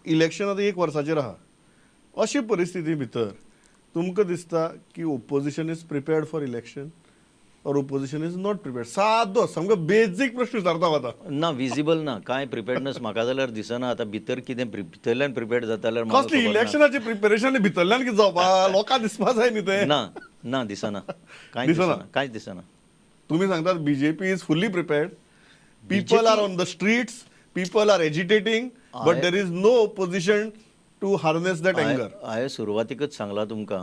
Election आतां एक वर्साचेर आहा. अशी परिस्थिती भितर तुमकां दिसता की opposition is prepared for election or opposition is not prepared? सादो सामको बेजीक प्रश्न विचारता हांव आतां. ना, विजिबल ना कांय प्रिपेर्डनेस म्हाका जाल्यार दिसना. आतां भितर कितें भितरल्यान प्रिपेर्ड जाता जाल्यार म्हाका कसली खबर ना. इलेक्शनाची प्रिपेरेशन भितरल्यान कितें जावपा, लोकांक दिसपा जाय न्ही तें. ना ना, दिसना कांय. दिसना? दिसना, कांयच दिसना. तुम्ही सांगतात BJP is fully prepared, people are on the streets, people are agitating, but there is no opposition to harness that anger. हांवें सुरवातीकच सांगलां तुमकां,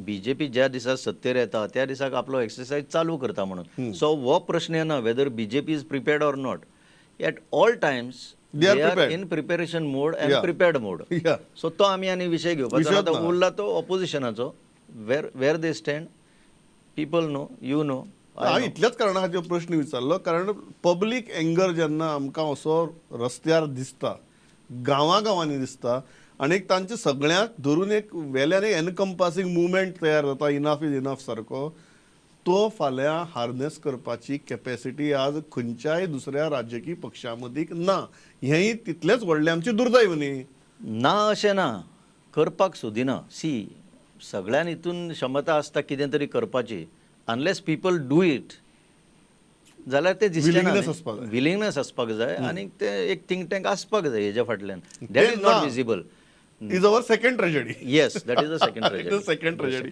बीजेपी ज्या दिसा सत्तेर येता त्या दिसाक आपलो एक्सरसायज चालू करता म्हणून. सो हो प्रश्न येना whether BJP is prepared or not. At all times They are they are prepared. In preparation mode and prepared mode. So तो आमी आनी विशय घेवपाचो विशयच आतां ना. उरला तो ऑपोजिशनाचो. Where they stand, people know, you know. हांवें इतल्याच कारणा खातीर प्रश्न विचारलो, कारण पब्लीक एंगर जेन्ना आमकां असो रस्त्यार दिसता, गांवां गांवांनी दिसता आनी एक तांचे सगळ्यांक धरून एक वेल्यान एक एनकम्पासींग मुवमेंट तयार जाता, इनफ is enough सारको, तो फाल्यां हार्नेस करपाची कॅपॅसिटी आज खंयच्याय दुसऱ्या राजकीय पक्षा मदीं ना. हेंय तितलेंच व्हडलें आमचें दुर्दैव न्ही? ना, अशें ना, करपाक सोदिना. सी, सगळ्यान हितून क्षमता आसता कितें तरी करपाची. अनलेस पीपल do it जाल्यार ते दिसचें ना. Willingness आसपाक जाय. विलिंगनेस आसपाक जाय आनी ते एक थिंक टँक आसपाक जाय हेज्या फाटल्यान. तें that is ना. Not visible. Is our second tragedy. Yes, that is the second second tragedy.